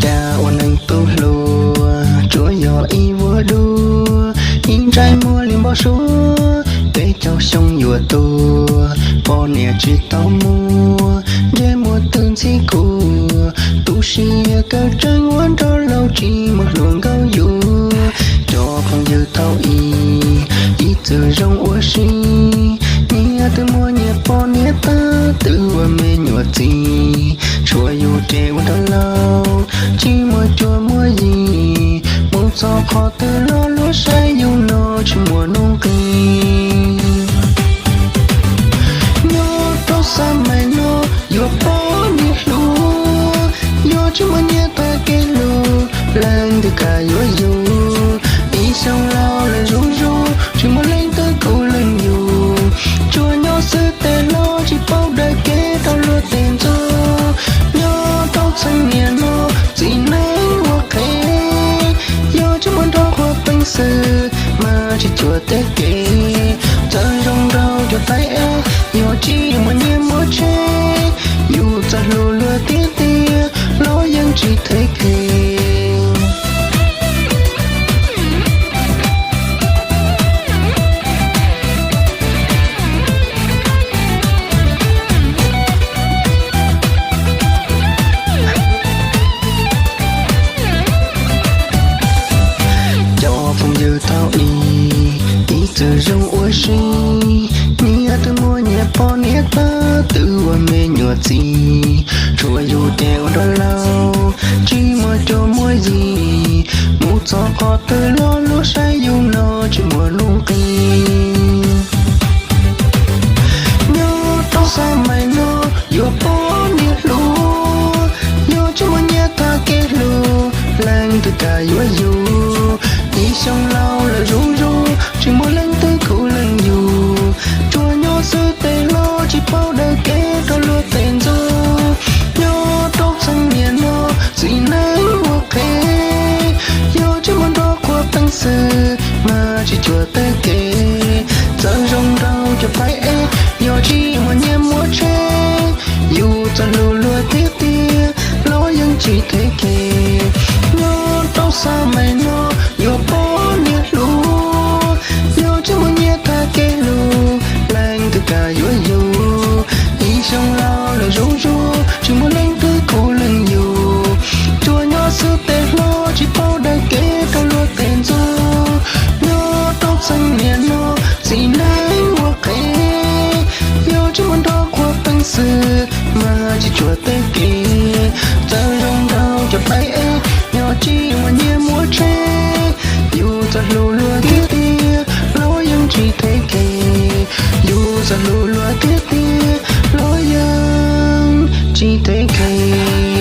Cas ua neeg tub hluas tsuas yog ib vuag duab, ib ntsais muag li npau suav, peb caug xyoo yuav tuag, poj niam tsis tau muaj, ntsej muag twb ntxhib kuv, tu siab kawg tseem ua nrog laus tsis muaj hluas nkauj yus. Cov phooj ywg thaum ub ib txwm zoo ua si, nyias twb muaj nyias poj niam tag, twb ua me nyuam txiv, tshuav yus ces ua nrog laus tsis muaj cuab muaj yig, mus txog qhov twg los luag saib yus no tsis muaj nuj nqis. Nyob rau xab mais no yuav poj niam hluas, yog tsis muaj nyias tag kev hlub, leej twg kam yuav yus. Ib xyoos laus lawm zuj zus, tsis muaj leej twg khuv leej yus, tsuas nyob xwb tej hlob tsis paub daws kev rau luag tej ntxub. Nyob rau txheej niaj no txiv neej ua qhev, yog tsis muaj nrog qhuas peev xwm mas tsis cuag tej kev. Txawm zoo nraug cov phaib es, yog tsis muaj nyiaj muaj tsheb, yus txawm hlub luag tiag tiag los yeej tsis thev kev. Cov phooj ywg thaum ub ib txwm zoo ua si, nyias twb muaj nyias poj niam tag, twb ua me nyuam txiv, tshuav yus ces ua nrog laus tsis muaj cuab muaj yig, mus txog qhov twg los luag saib yus no tsis muaj nuj nqis. Nyob rau xab mais no yuav poj niam hluas, yog tsis muaj nyias tag kev hlub, leej twg kam yuav yus. Ib xyoos laus lawm zuj zus, tsis muaj leej twg khuv leej yus, tsuas nyob xwb tej hlob tsis paub daws kev rau luag tej ntxub. Nyob rau txheej niaj no txiv neej ua qhev, yog tsis muaj nrog qhuas peev xwm mas tsis cuag tej kev. Txawm zoo nraug cov phaib es, yog tsis muaj nyiaj muaj tsheb, yus txawm hlub luag tiag tiag los yeej tsis thev kev. Nyob rau xab mais no yuav poj niam hluas, yog tsis muaj nyias tag kev hlub, leej twg kam yuav yus. Ib xyoos laus lawm zuj zus, tsis muaj leej twg khuv leej yus, tsuas nyob xwb tej hlob tsis paub daws kev rau luag tej ntxub. Nyob rau txheej niaj no txiv neej ua qhev, yog tsis muaj nrog qhuas peev xwm mas tsis cuag tej kev. Txawm zoo nraug cov phaib es, yog tsis muaj nyiaj muaj tsheb, yus txawm hlub luag tiag tiag los yeej tsis thev kev. Yus txawm hlub luag tiag tiag los yeej tsis thev kev.